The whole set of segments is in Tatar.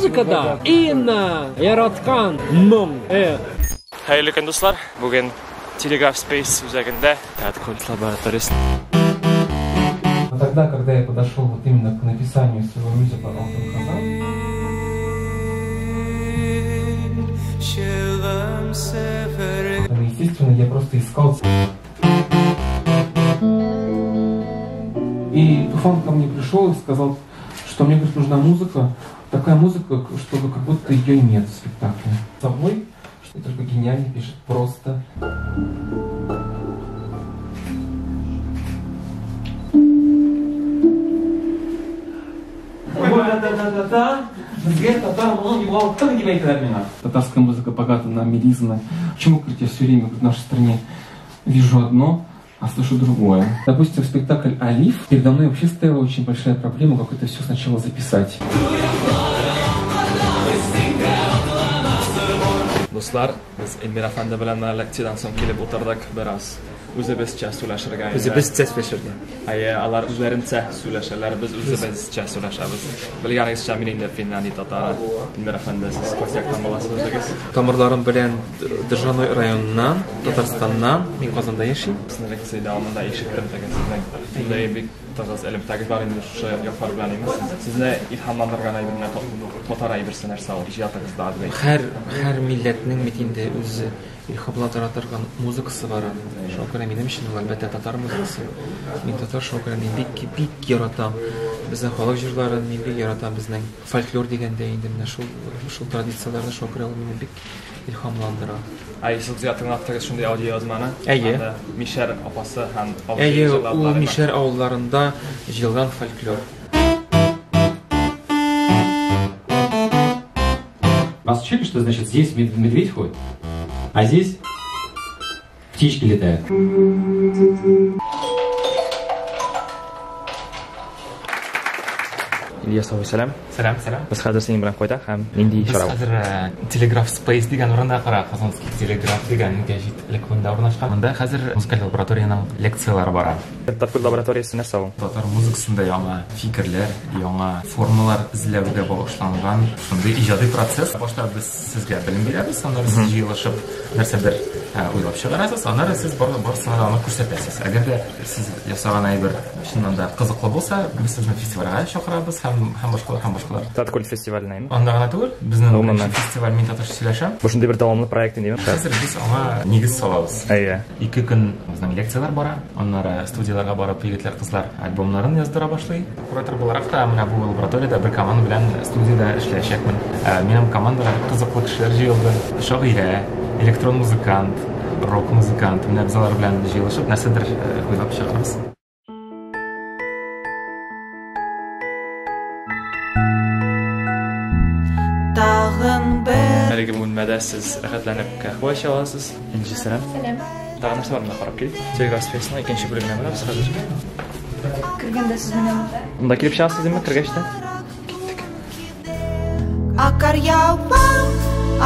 Музыкада Инна яраткан моң. Хәерле көн, дуслар! Бүген Telegraph Space үзәгендә Таткульт лабораториясе. Тогда, когда я подошел вот именно к написанию своего мюзикла «Алтын Казан», естественно, я просто искал. И Туфан ко мне пришел и сказал, что мне, говорит, нужна музыка, такая музыка, чтобы как будто ее нет в спектакле. Собой, что только гениально пишет просто. Татарская музыка богата на мелизмы. Почему, говорит, я все время в нашей стране вижу одно, а слышу другое? Допустим, спектакль «Алиф», передо мной вообще стояла очень большая проблема, как это все сначала записать. Дуслар, без Эльмир әфәнде белән менә лекциядән соң килеп утырдык бераз. Үзебезчә сөйләшергә инде. Үзебезчә сөйләшергә. Әйе, алар үзләренчә сөйләшәләр, без үзебезчә сөйләшәбез. Белгәнегезчә, мин инде Финляндия татары. Эльмир әфәнде, сез кайсы яктан буласыз үзегез? Тамырларым белән Держаной районыннан, Татарстаннан, мин Казанда яшим. Сезнең лекция дәвамында ишеттем теге сезнең шундый бик тыгыз элемтәгез бар инде шушы яклар белән имеш. Сезне илһамландырган әйбер менә татар әйберсе нәрсә ул иҗатыгызда дип. Һәр һәр милләтнең бит инде үзе илһамландыра торган музыкасы бар аның. Шуңа күрә минем өчен ул, әлбәттә, татар музыкасы. Мин татар, шуңа күрә мин бик бик яратам. Безнең халык җырларын мин бик яратам, безнең фольклор дигәндә инде менә шул шул традицияләрне, шуңа күрә ул мине бик илһамландыра. Әй, сез үзегез тыңлаттыгыз шундый аудиоязманы. Әйе. Анда Мишәр апасы һәм абзый Әйе, ул җырладылар. Мишәр авылларында җыелган фольклор. Вас учили, что значит здесь медведь ходит, а здесь птички летают. Ильяс абый, сәлам. Сәлам, сәлам. Без хәзер синең белән кайда һәм нинди Без чара? хәзер Телеграф Space дигән урында кара, Казанский телеграф дигән гәҗит элек монда урнашкан. Монда хәзер музыкаль лабораториянең лекцияләре бара. Таткульт лабораториясе нәрсә ул? Татар музыкасында яңа фикерләр, яңа формалар эзләүгә багышланган шундый иҗади процесс. Башта без сезгә белем бирәбез, аннары сез җыелышып нәрсәдер уйлап чыгарасыз, аннары сез барысына да аны күрсәтәсез. Әгәр дә сез ясаган әйбер чыннан да кызыклы булса, без сезне фестивальгә чакырабыз һәм һәм башкалар һәм башкалар. Таткульт фестиваленә Анда гына түгел, безнең Гомумән. фестиваль Мин татарча сөйләшәм. Бу шундый бер дәвамлы проект инде. Хәзер без аңа нигез салабыз. Әйе. 2 көн безнең лекцияләр бара, аннары студияләргә барып егетләр, кызлар альбомнарын яздыра башлый. Куратор буларак та менә бу лабораториядә бер команда белән студиядә эшләячәкмен. Минем командага кызыклы кешеләр җыелды. Шагыйрә, электрон музыкант, рок музыкант. Менә без алар белән җыелышып нәрсәдер уйлап чыгарбыз. Тагын бер Әлеге бүлмәдә сез рәхәтләнеп каһвә эчә аласыз. Энҗе, сәлам. Сәлам. Тагын нәрсә бар монда карап кил. Telegraph Space-ның икенче бүлегенә барабыз хәзер. Кергәндә сез менә монда. Монда килеп чыгасыз димме кергәч тә? Киттек. Акар ява,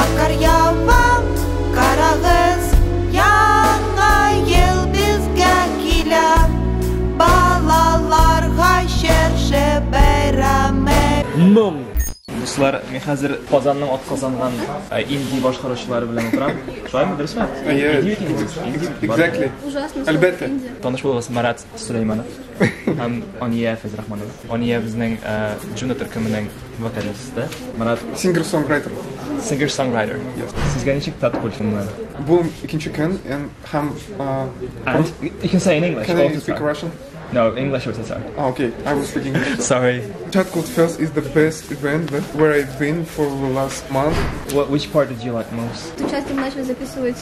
акар ява, карагыз, яңа ел безгә килә. Балаларга чыршы бәйрәме. Моң. Дуслар, мин хәзер Казанның атказанган инди башкаручылары белән утырам. Шулаймы, дөресме? Әйе. Инди бит инде. Инди. Exactly. Ужасно. Әлбәттә. Таныш булыгыз, Марат Сөләйманов һәм Ания Фәйзрахманова. Ания безнең Джуна төркеменең вокалисты. Марат Singer-songwriter. singer-songwriter. Сезгә ничек Таткульт гомумән? Бу икенче көн һәм And you can say in English. Can I or speak Tatar. Russian? No, English or Tatar. Ah, okay, I will speak English. Sorry. Tatkult Fest is the best event that where I've been for the last month. Which part did you like most? Эту часть мы начали записывать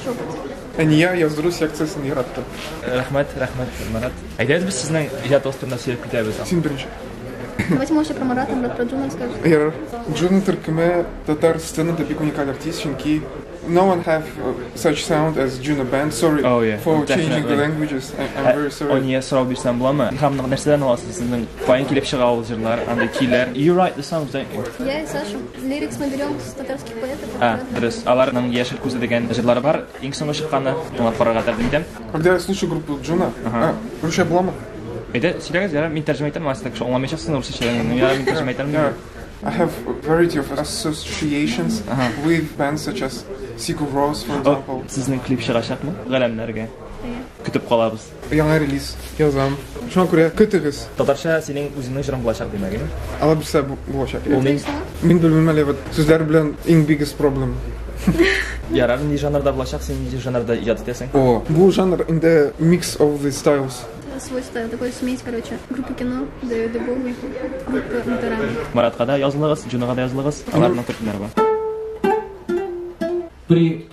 шепот. Ания яздыру секциясын яратты. Рәхмәт, рәхмәт, Марат. Әйдәгез без сезнең иҗатыгыз турында сөйләп китәбез. Син беренче. Давайте мы вообще про Марата, Марат про Джуна расскажет. Ярар. Джуна төркеме татар сценада бик уникаль артист, чөнки no one have such sound as Juno Band. Sorry Oh, yeah, for changing the definitely. languages. I'm very sorry. Ания сорау бирсәм буламы? Илһамны нәрсәдән аласыз? Сезнең каян килеп чыга ул җырлар, андый көйләр? You write the songs, don't you? Я и Саша. Лирикс мы берем с татарских поэтов. А, дөрес. Аларның Яшел күзе дигән җырлары бар. Иң соңгы чыкканы тыңлап карарга тәкъдим итәм. Когда я слушаю группу Джуна, русча буламы? Әйдә, сөйләгез, ярар, мин тәрҗемә итәм, алайса кеше аңламаячаксың русча. Ярар, мин тәрҗемә итәм. Ярар. I have a variety of associations with bands such as Sigur Rós, for example. Сезнең клип чыгачакмы? Галәмнәргә. Көтеп калабыз. Яңа релиз язам. Шуңа күрә көтегез. Татарча синең үзеңнең җырың булачак димәгеме? Алла бирсә булачак. Ул нинди? Мин белмим әле, вот сүзләр белән иң biggest problem. Ярар, нинди жанрда булачак, син нинди жанрда иҗат итәсең? О, бу жанр инде mix of the styles. Свой стайл, такой смесь, короче, группа кино, Дэвида Боуи, группа Моторама. Маратка да язылыгыз, Джунага да язылыгыз, аларның төркемнәре бар. При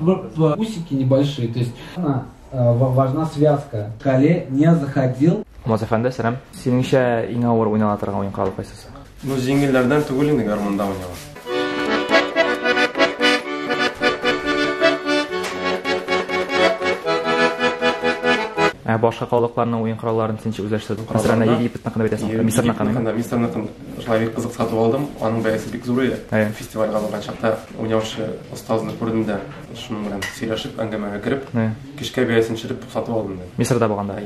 усики небольшие, то есть она важна связка. Кале не заходил. Алмаз әфәнде, сәлам. Синеңчә иң авыр уйнала торган уен коралы кайсысы? Ну, җиңелләрдән түгел инде гармунда уйнала. Ә башка халыкларның уен коралларын син ничек үзләштердең? Мәсәлән, Египетныкын әйтәсең, Мисырныкын. Мисырныкын шулай бик кызык сатып алдым. Аның бәясе бик зур иде. Фестивальгә барган чакта уйнаучы остазны күрдем дә, шуның белән сөйләшеп, әңгәмәгә кереп, кичкә бәясен төшереп сатып алдым. Мисырда булганда.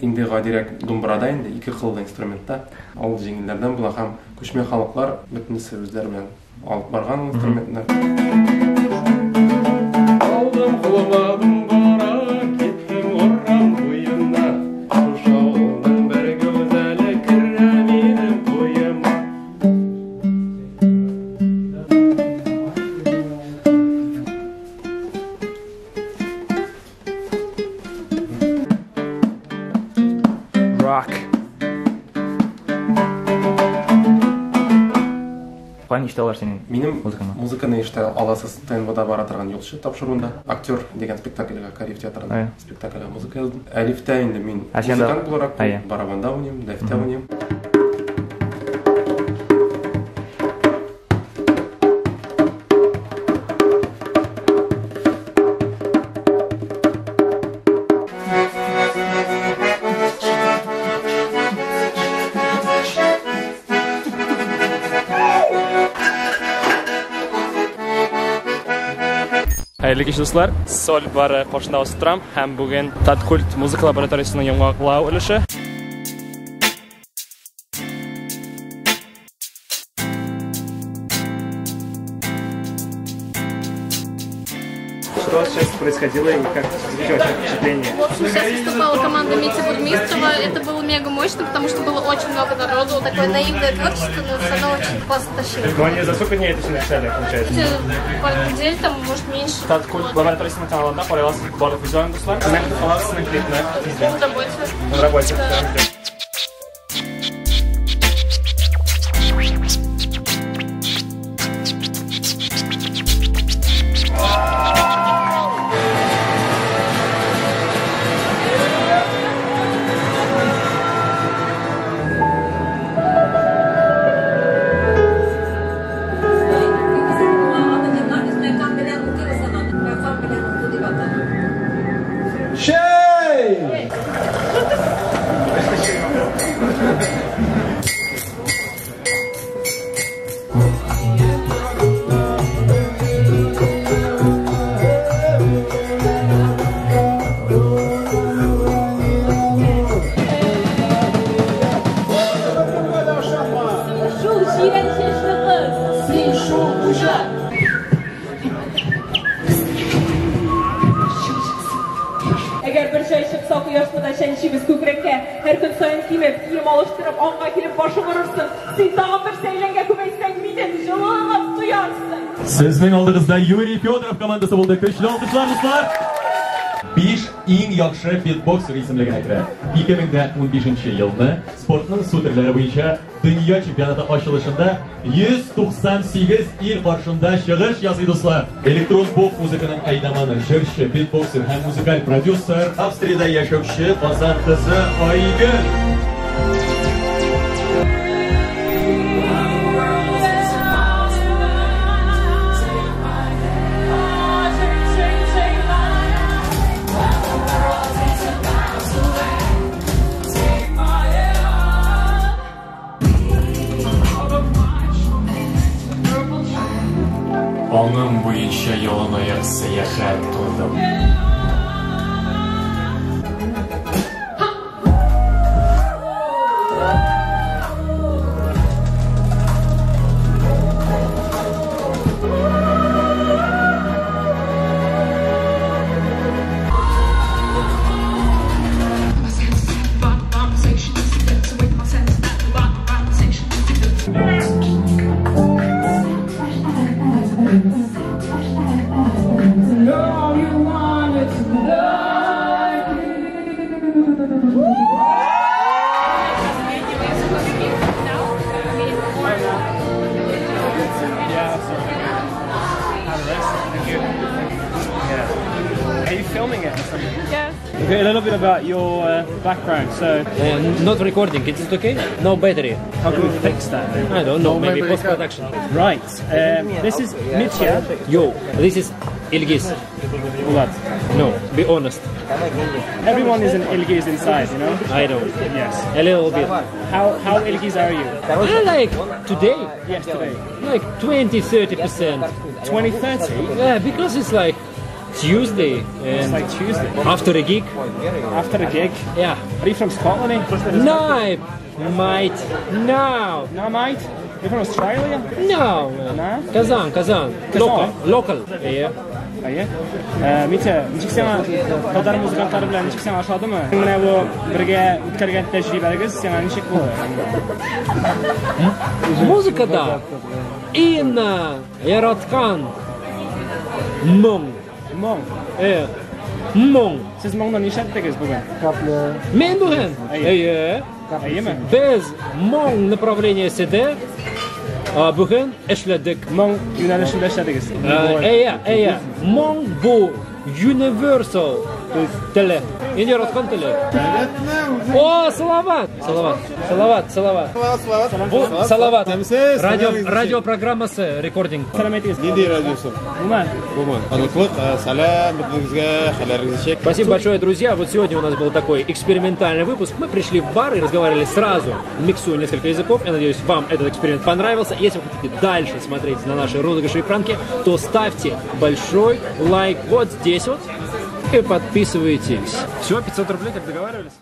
Инде гадирәк думбрада инде ике кыллы инструментта ул җиңелләрдән була һәм күчмә халыклар бөтенесе үзләре белән алып барган инструментны. Алдым кулыма думбра, киттем урам буена. Шушы авылның бер гүзәле керә минем куема. Rock. Каян ишетә алар синең Минем музыкаңны? музыканы ишетә аласыз ТНВда бара торган юлчы тапшыруында. Актер дигән спектакльгә, Кариев театрында спектакльгә музыка яздым. Әлифтә инде мин музыкант буларак барабанда уйныйм, дәфтә уйныйм. Хәерле кич, дуслар. Соль бары каршында басып торам һәм бүген Таткульт музыка лабораториясенең йомгаклау өлеше. Что сейчас происходило и как вообще впечатление? В общем, сейчас выступала команда Мити Бурмистрова. Это было мега мощно, потому что было очень много народу. Такое наивное творчество, но все равно очень классно тащило. Ну, они за сколько дней это все написали, получается? Пару недель, там, может, меньше. Таткульт лабораториясенең каналында карый аласыз барлык видеоларын, дуслар. Сезнең көтеп калабыз сезнең клипны. В работе. В работе. Да. Әгәр бер чәй чыкса, кояшны да чәнчибез күкрәккә. Һәр көн саен кимеп, кием алыштырып, аңга килеп башың урырсың. Син тагын бер сәйләнгә күбәйсәң, минем җылылык тоярсың. Сезнең алдыгызда Юрий Федоров командасы булды. Көчле алкышлар, дуслар! 5 иң яхшы битбоксер исемлегенә керә. 2015 елны спортның су төрләре буенча дөнья чемпионаты ачылышында 198 ил каршында чыгыш ясый, дуслар. Электрон поп музыканың әйдаманы, җырчы, битбоксер һәм музыкаль продюсер, Австриядә яшәүче Казан кызы Айгөл. Аңым буенча яланаяк сәяхәт кылдым. Okay, a little bit about your background. So, not recording. Is it okay? No battery. How can we fix that? I don't know. Maybe post production. Right. This is Mitya. Yo, this is Ilgiz. What? No, be honest. Everyone is an Ilgiz inside, you know? I know. Yes. A little bit. How Ilgiz are you? I like today. Yes, today. Like 20-30%. 20-30? Yeah, because it's like Tuesday. And it's like Tuesday. After a gig. After a gig? Yeah. Are you from Scotland? Eh? No, mate. No. No, mate? You're from Australia? No. No? Kazan. Local. Yeah. Әйе. Митя, ничек сиңа татар музыкантлары белән ничек сиңа ошадымы? Менә бу бергә үткәргән тәҗрибәгез сиңа ничек булды? Музыкада Инна яраткан моң. Моң. Моң. Сез моңны нишләттегез бүген? Мин бүген? Әйе. Әйеме? Без моң направлениесендә бүген эшләдек. Моң юнәлешендә эшләдегез. Әйе. Моң бу universal теле. Инде яраткан теле. О, Салават! Салават. Бу Салават. Радио программасы рекординг. Сәлам әйтегез. Нинди радиосы? Бума. Бума. Аныклык, сәлам, бөтенегезгә, хәлләрегез ничек? Спасибо большое, друзья. Вот сегодня у нас был такой экспериментальный выпуск. Мы пришли в бар и разговаривали сразу, миксуя несколько языков. Я надеюсь, вам этот эксперимент понравился. Если вы хотите дальше смотреть на наши розыгрыши и пранки, то ставьте большой лайк вот здесь вот и подписывайтесь. Все, 500 рублей, как договаривались.